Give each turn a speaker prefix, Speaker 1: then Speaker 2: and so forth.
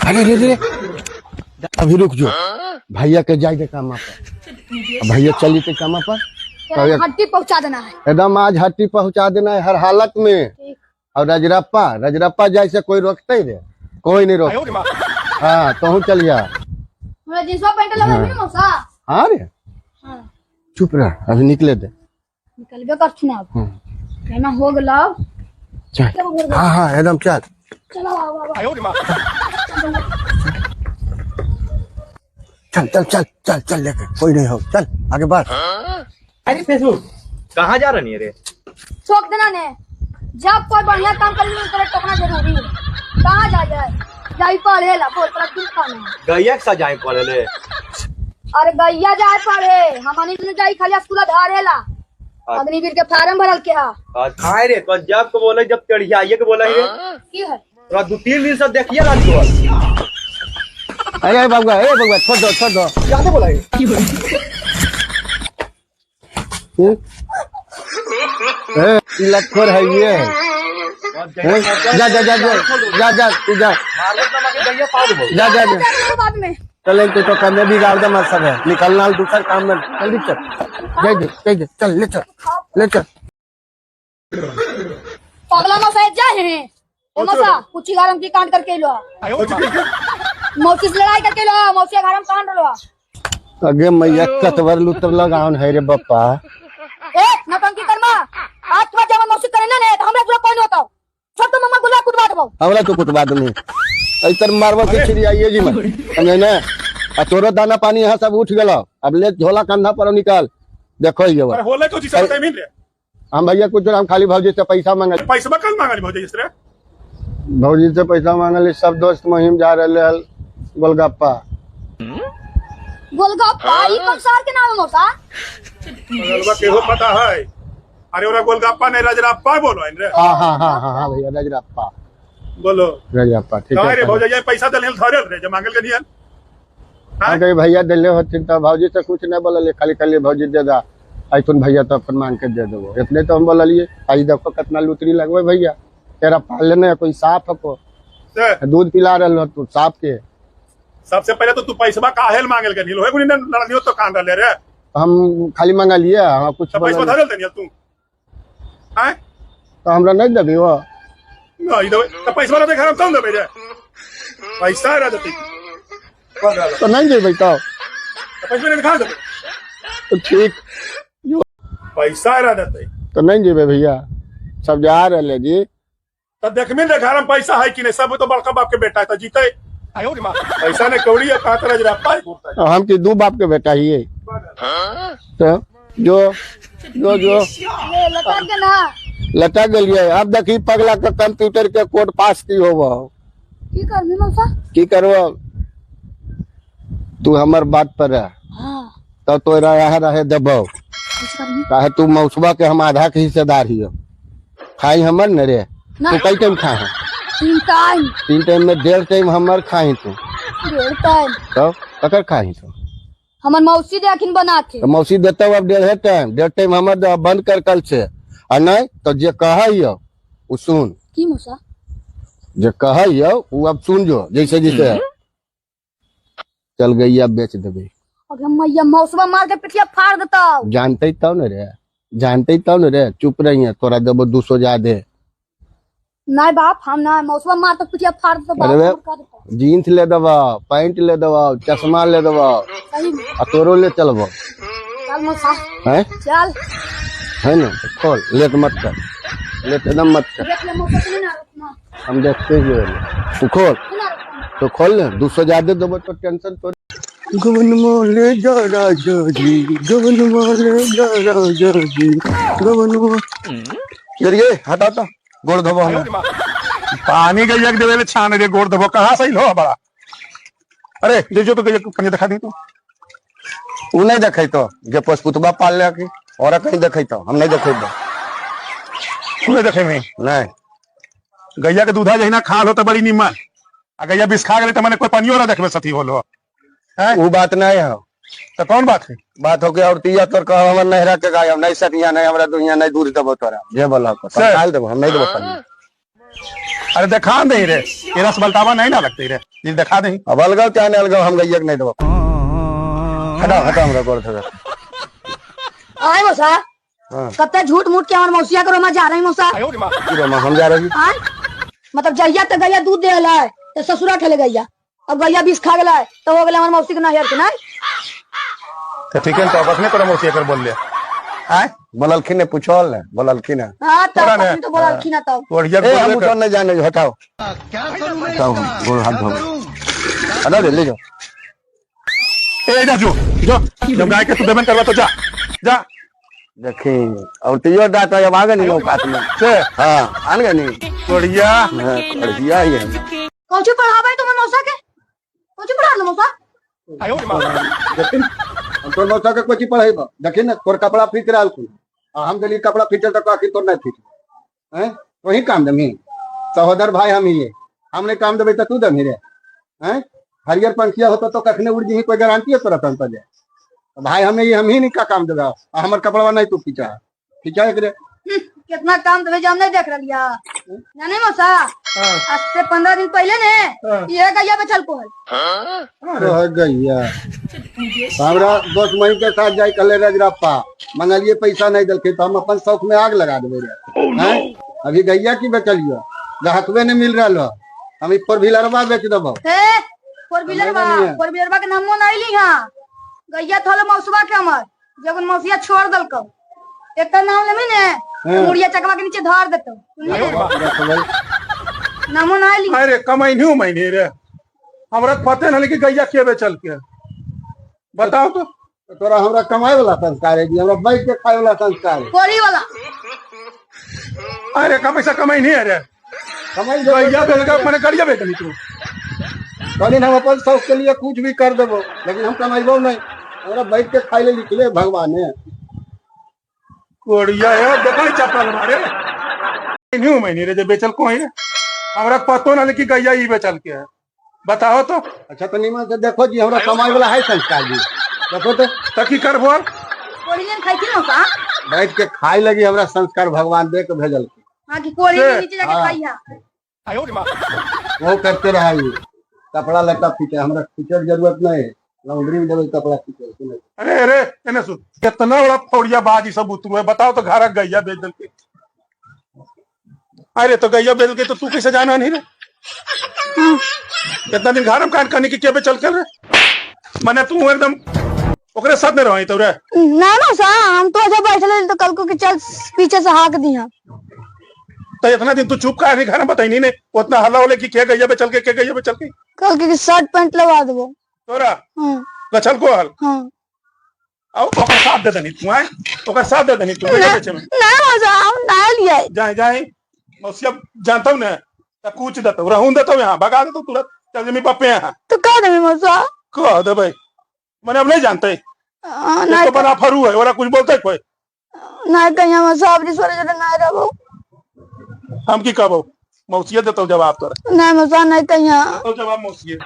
Speaker 1: अरे रे रे, अभी रुक जो, भैया के जाए दे कामा पर, भैया चली के कामा पर
Speaker 2: तेरा हड्डी पहुंचा देना है
Speaker 1: एकदम, आज हड्डी पहुंचा देना है हर हालत में। और रजरप्पा, रजरप्पा जैसे कोई रोकते ही रे, कोई नहीं रोकते। हाँ तो चलिया।
Speaker 2: हमरा जींसवा पैंट लगा ना मौसा।
Speaker 1: हाँ रे।
Speaker 2: हाँ।
Speaker 1: चुप रह, अभी निकले दे।
Speaker 2: निकलबे करछुन अब। कहना हो गेल अब।
Speaker 1: चल। हाँ हाँ एकदम चल।
Speaker 2: चलो आओ आओ।
Speaker 1: चल चल चल चल चल लेके कोई नहीं हो, चल आगे बढ़।
Speaker 3: अरे फेसबुक कहाँ जा रही है रे?
Speaker 2: छोक देना ने, जब कोई बढ़िया काम करी तो तेरे टोकना जरूरी है। कहाँ जा जाए जाई पढ़े ला, बोल तोरा की काम है?
Speaker 3: गैया के सजाए पढ़े ले।
Speaker 2: अरे गैया जाए पढ़े, हमनी ने जाई खाली स्कूल धारे ला। अग्निवीर के फार्म भरल के हा।
Speaker 3: हाय रे, तो जब को बोले जब चढ़ियाइए के बोला रे।
Speaker 2: की है?
Speaker 3: तोरा 2-3 दिन से देखिए ला तोर।
Speaker 1: अरे बाबूआ, ए बाबूआ, छोड़ दो, छोड़ दो।
Speaker 3: ज्यादा बोला है।
Speaker 1: ए, लटखोर है ये। जा जा जा जा जा जा तू जा। जा जा जा।
Speaker 2: बाद में।
Speaker 1: चल तू तो कमे बिगाड़ दे मत सब है। निकलना दूसर काम में। जल्दी चल। जय जय, जय जय, चल ले चल, ले चल।
Speaker 2: पगला मौसा जा है। ओ मौसा, कुछ गारम की कांड करके लो। मौसी से लड़ाई करके लो, मौसी के घर में कांड लो।
Speaker 1: अगे मैया कतवर लुतर लगाउन है रे बप्पा।
Speaker 2: ए नौटंकी कर्मा, आज तो जब मौसी करे ना ने तो हमरा पूरा कोई नहीं होता। छोड़ तो मम्मा गुला कुटवा देबो।
Speaker 1: हमरा तो कुटवा देबो। ऐतर मारबो के चिड़ियाइए जी मत। समझे ना? आ तोरो दाना पानी यहाँ सब उठ गेलो। अब ले झोला कंधा पर निकाल। देखो ये
Speaker 4: अरे होले को चीज बताई मिल रे।
Speaker 1: हम भैया कुछ हम खाली भौजी से पैसा मांगल।
Speaker 4: पैसा कल मांगल भौजी से रे?
Speaker 1: भौजी से पैसा मांगल, सब दोस्त महिम जा रहले हल गोलगप्पा।
Speaker 2: गोलगप्पा ई कौन शहर के नाम है मौसा?
Speaker 4: गोलगप्पा केहो पता है? अरे ओरा गोलगप्पा नहीं रजरप्पा बोलो रे।
Speaker 1: हां हां हां हां हां भैया रजरप्पा
Speaker 4: बोलो।
Speaker 1: रजरप्पा ठीक है।
Speaker 4: अरे भौजी ये पैसा देले धरल रे, जे मांगल के नहीं हल।
Speaker 1: हां कहे भैया देले होथिन त भौजी से कुछ नहीं बोलले, खाली खाली भौजी दे दा। आइथुन भैया तो अपन मांग के दे देबो। इतने तो हम बोललिए। आई देखो कितना लुतरी लगवे भैया, तेरा पाल लेने कोई साफ को दूध पिला रहल हो तू साफ के।
Speaker 4: सबसे पहले तो तू पैसा काहेल मांगल के नहीं होए गुनी लड़नियो तो कान रहले रे।
Speaker 1: हम खाली मांगलिए, हां कुछ
Speaker 4: तो पैसा धरल देनी तू। हैं?
Speaker 1: तो हमरा नहीं देबी वो।
Speaker 4: नहीं देबे तो पैसा रहते घर हम कौन देबे रे? पैसा रह देती
Speaker 1: तो नहीं देबे तो।
Speaker 4: तो पैसा नहीं खा देबे
Speaker 1: तो ठीक।
Speaker 4: पैसा रह देते
Speaker 1: तो नहीं देबे भैया, सब जा रहले जी।
Speaker 4: तो देख मिल रे घर में पैसा है कि नहीं, सब तो बड़का बाप के बेटा है तो जीते। पैसा ने कौड़ी है, कहाँ तरह जरा पाई घूरता है।
Speaker 1: हम की दो बाप के बेटा ही है। तो जो जो जो
Speaker 2: ले, लटक के ना।
Speaker 1: लटक गेलिए। अब देखी पगला के कंप्यूटर के कोड पास की होबो।
Speaker 2: की करबी मौसा?
Speaker 1: की करबो? तू हमर बात पर रह।
Speaker 2: हाँ।
Speaker 1: तो तोरा यहाँ रहे देबो। काहे तू मौसबा के हम आधा के हिस्सेदार हियो। खाई हमर न रे।
Speaker 2: ना।
Speaker 1: तू कई टाइम खा है?
Speaker 2: 3 टाइम।
Speaker 1: 3 टाइम में 1.5 टाइम हमर खाई तू।
Speaker 2: 1.5 टाइम।
Speaker 1: तो ककर खाई तू?
Speaker 2: हमर मौसी दे अखिन बना के।
Speaker 1: तो मौसी देता अब 1.5 टाइम, 1.5 टाइम हमर दे, अब बंद कर कल से। आ नहीं तो जे कहै उ सुन।
Speaker 2: की मौसा?
Speaker 1: जे कहै उ अब सुन जो, जैसे जैसे चल गई अब बेच देबे।
Speaker 2: अगे मैया मौसवा मार के पिठिया फाड़ देता।
Speaker 1: जानते तब न रे, जानते तब न रे, चुप रही है, तोरा देबो 200 ज्यादे।
Speaker 2: नहीं बाप, हम ना मौसवा मार के पिठिया फाड़ देता, बाप
Speaker 1: अरे
Speaker 2: हमर का देता।
Speaker 1: जीन्स ले देबो, पैंट ले देबो, चश्मा ले देबो,
Speaker 2: सही में।
Speaker 1: आ तोरो ले चलबो।
Speaker 2: चल मौसा।
Speaker 1: हैं?
Speaker 2: चल।
Speaker 1: है ना, खोल, लेट मत कर, लेट एकदम मत कर।
Speaker 2: देख ले मौसा के ना रुकना।
Speaker 1: हम देखते ही हैं। तू खोल।
Speaker 2: ना रुकना।
Speaker 1: तो खोल ले, 200 ज्यादा देबो तो टेंशन तो। गगन माले जा राजा जी, गगन माले जा राजा जी, गगन जरिए हटा तो गोड़ धोबो हम।
Speaker 4: पानी के एक देवे ले छान रे गोड़ धोबो कहां से लो बड़ा। अरे ले जो तो गैया के कनिया दिखा दी तू।
Speaker 1: उ नहीं देखै तो जे पशुपुतबा पाल ले की और कहीं देखै तो हम नहीं देखै तो।
Speaker 4: तू नहीं देखे में?
Speaker 1: नहीं।
Speaker 4: गैया के दूधा जहिना खा लो तो बड़ी निमन, आ गैया बिस खा गेले तो मने कोई पानियो ना देखबे सती होलो। हैं?
Speaker 1: उ बात नहीं है।
Speaker 4: तो कौन बात है?
Speaker 1: बात हो गया और तिया तोर कह हमर नहरा के गाय, हम नहीं सतिया, नहीं हमरा दुनिया, नहीं दूध देबो तोरा। जे बोला को,
Speaker 4: सर।
Speaker 1: काल देबो, हम नहीं देबो पानी।
Speaker 4: अरे देखा दे रे, ये रस बलटावा नहीं ना लगते रे, ये देखा दे।
Speaker 1: अब अलगाव चाहे नहीं अलगाव, हम गैया के नहीं देबो। हटाओ हटाओ हमरा गोड़ से।
Speaker 2: आए मौसा।
Speaker 1: हाँ।
Speaker 2: कत्ते झूठ मूठ के हमार मौसिया के रोमा जा रही मौसा।
Speaker 1: की रे माँ, हम जा रही।
Speaker 2: आए मतलब जहिया तक गैया दूध दे है तो ससुरा ठेले गैया, अब गैया विष खा गेला तो हो गेला हमार मौसी के नहर के ना।
Speaker 4: तो ठीक है, तो अब अपने तोरा मौसी एकर बोल ले। आए
Speaker 1: बोललखिन ने पूछल ने बोललखिन ने।
Speaker 2: हां तब
Speaker 4: तोरा ने?
Speaker 2: अपनी तो बोललखिन ना तब।
Speaker 4: बढ़िया
Speaker 1: ए हम
Speaker 4: बोल
Speaker 1: उठो नहीं जाने, हटाओ हटाओ, गोड़ हाथ धो। हटाओ ले, ले जाओ।
Speaker 4: ए जा जो जो जब गाय के तू देबन करवा तो जा जा।
Speaker 1: देखी और तियो डाटा अब आगे नहीं औकात में।
Speaker 4: से
Speaker 1: हाँ आन गए नहीं।
Speaker 4: बढ़िया।
Speaker 1: हाँ, बढ़िया ही है।
Speaker 2: कौन सी पढ़ावे तुम मौसा के? कौन सी पढ़ा लो मौसा?
Speaker 1: देखी हम तोर मौसा के कोची पढ़ाई बा। देखी ना तोर कपड़ा फीच रहा कुल, आ हम देली कपड़ा फीचल तो आखिर तोर नहीं फीच हैं, वही काम दमी सहोदर भाई हम ही है, हमने काम देबे तो तू दमी रे हैं। हरियर पंखिया होता तो कखने उड़ जी, कोई गारंटी है तोरा तन पर जाए। भाई हमें ये हम ही नहीं का काम देगा, आ हमर कपड़वा नहीं तू फीचा फीचा एकरे।
Speaker 2: कितना काम देबे हम नहीं देख रहिया जाने मौसा। आज से 15 दिन पहले ने ये गैया बेचल को
Speaker 1: रह गैया हमरा दोस्त मही के साथ जाए कले रजरप्पा मंगलिए, पैसा नहीं दिलके तो हम अपन शौक में आग लगा देबे रे हैं। अभी गैया की बेचलियो, ग्राहकवे नहीं मिल रहा, हम फोर व्हीलरवा बेच देबो।
Speaker 2: हे फोर व्हीलरवा, फोर व्हीलरवा के नामो नहीं ली। हां गैया थोले मौसवा के हमर जब मौसिया छोड़ दलको, एक नाम लेबे ने मुड़िया चकवा के नीचे धर देतो। नामो नहीं ली।
Speaker 4: अरे कमाई नहीं महीने रे, हमरा पते नहीं कि गैया के बेचल के, बताओ तो।
Speaker 1: तोरा हमरा कमाए वाला संस्कार है जी, हमरा बैठ के खाए वाला संस्कार है।
Speaker 2: कोड़ी वाला।
Speaker 4: अरे का पैसा कमाई नहीं है रे,
Speaker 1: कमाई
Speaker 4: गैया बेच के मने गड़िया बेचली तू।
Speaker 1: कहलिन हम अपन शौक के लिए कुछ भी कर देबो, लेकिन हम कमाइबो नहीं, हमरा बैठ के खाए ले लिखले भगवान ने।
Speaker 4: कोड़िया है देखो चप्पल मारे नहीं महीने रे, जे बेचल को है हमरा पतो ना कि गैया ई बेचल के है, बताओ तो।
Speaker 1: अच्छा तो नीमन से देखो जी, हमरा कमाई वाला है संस्कार जी, देखो तो।
Speaker 4: त की करबो?
Speaker 2: कोड़ी ने खाई थी ना
Speaker 1: बैठ के खाए लगी हमरा संस्कार भगवान दे के भेजल के।
Speaker 2: हां कि कोड़ी के नीचे जाके खाई है।
Speaker 1: वो करते रहा ये कपड़ा लत्ता फीचे, हमरा फीचे के जरूरत नहीं है, लॉन्ड्री में देबे कपड़ा फीचे।
Speaker 4: अरे अरे एने सुन, कितना बड़ा फौड़िया बाज ई सब उतरू है, बताओ तो घर गैया बेच दल के। अरे तो गैया बेच के तो तू कैसे जाना नहीं रे? कितना दिन घर में कान करने की के बेचल कर रे, माने तू एकदम ओकरे साथ नहीं रही तो रे।
Speaker 2: ना मौसा हम तो ऐसे बैठले तो कल को कि चल पीछे से हाक दिया।
Speaker 4: तो इतना दिन तू चुप का नहीं, घर में बताई नहीं ने उतना हल्ला होले कि के गैया बेचल के, के गैया बेचल के।
Speaker 2: कल के शर्ट पैंट लगा देबो
Speaker 4: तोरा।
Speaker 2: हां
Speaker 4: गचल को हल।
Speaker 2: हां
Speaker 4: आओ ओकर साथ दे देनी तू, आए ओकर साथ दे देनी तू गैया बेचे में।
Speaker 2: ना मौसा हम ना लिया।
Speaker 4: जाए जाए मौसिया जानता हूं ना, त कूच देतो रहूं देतो यहां भगा देतो तुरंत, चल जमी पप्पे यहां।
Speaker 2: तो कह देबे मौसा?
Speaker 4: कह देबे माने अब नहीं जानते
Speaker 2: ना
Speaker 4: तो बना फरू है ओरा कुछ बोलते कोई
Speaker 2: ना कहीं मौसा अपनी सोरे जरे ना रहबो।
Speaker 4: हम की कहबो मौसिया देतो जवाब तोरा।
Speaker 2: ना मौसा नहीं कहीं
Speaker 4: तो जवाब मौसिया।